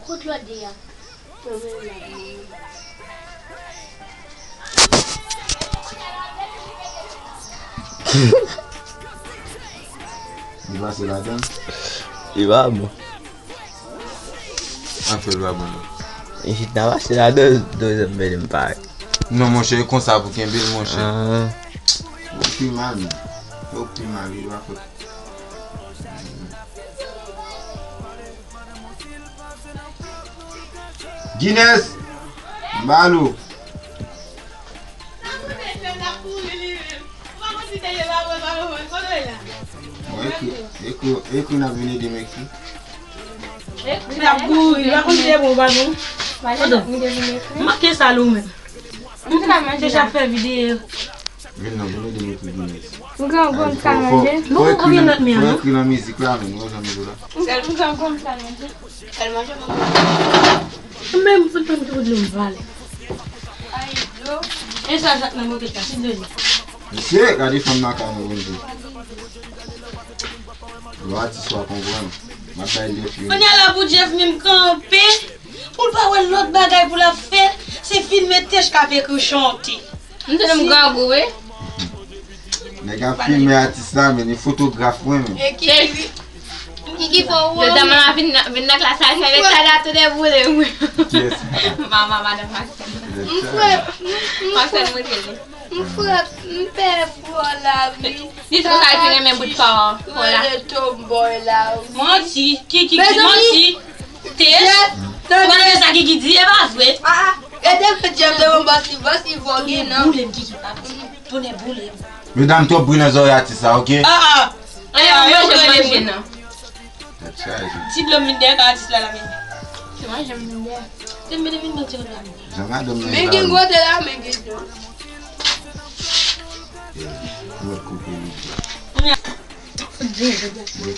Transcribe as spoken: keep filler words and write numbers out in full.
Kot lòt de a? Li pase ladan l? Li pa bon. Anfen, li pa bon, non. Li chita pase ladan l, dozèm mele m parèt. Non, monchè, e konsa pou kenbe l, monchè. Ah. Ou pi mal, men. Ou pi mal, li pa fòt. Guinness! Balo! Bon, ekri, ekri, ekri n ap vin ede m ekri. N ap kouri, n ap kouri de bon ba nou. Oto, manke sa lou men. Se sa ap fè videyo. Vin non, vin ede m ekri Guinness. Ou gen yon gòm sa manje? Non, ou gen lòt men an, non? Fò ekri nan mizik la, men nou pa janm jwe la. Ou gen yon gòm sa manje? Sèlman je manje. Mwen menm, fout ban m ti bout dlo m vale. E sa, sa k nan bokèt la, se dlo li. Mesye, gade fanm nan ka mwen, Bondye. Lò atis ou a konprann. M ap bay lèf yo. Kounye a la pou Jeff menm kanpe. Pou l pa wè lòt bagay pou l ap fè. Se filme Tesh k ap ekri chante. M tande m grangou, wi. Nèg ap filme atis la, men li fotograf mwen menm. E Kiki, Kiki fè w. Lè dam la vin nan, vin nan klas la, fè tada tou deboule, wi. Kiyès sa? Mama, madan Maxène. Maxène, mwen te li. M frap, m pè fò la, wi. Dis konsa l te renmen bout pa, pa la. Rele tomboy la, wi. Manti, Kiki di manti. Tèch. Ou pa tande sa Kiki di, e pa vre. Ah, ah. Ede m Jeff devan bòs li, bòs li vòge nan. Boule m, Kiki, pa. Tounen boule m. Medam, twòp bri nan zòrèy atis la, oke? Ah, ah. Ann manje, manje nan. Tèt chaje. Ti dlo m vin dèyè kay atis la la, men. Se manje m vin dèyè. Se m vin dèyè. Jan madanm nan. Men gen gwo de la, men gen dlo. Lòt kote li. Fout di, fout di.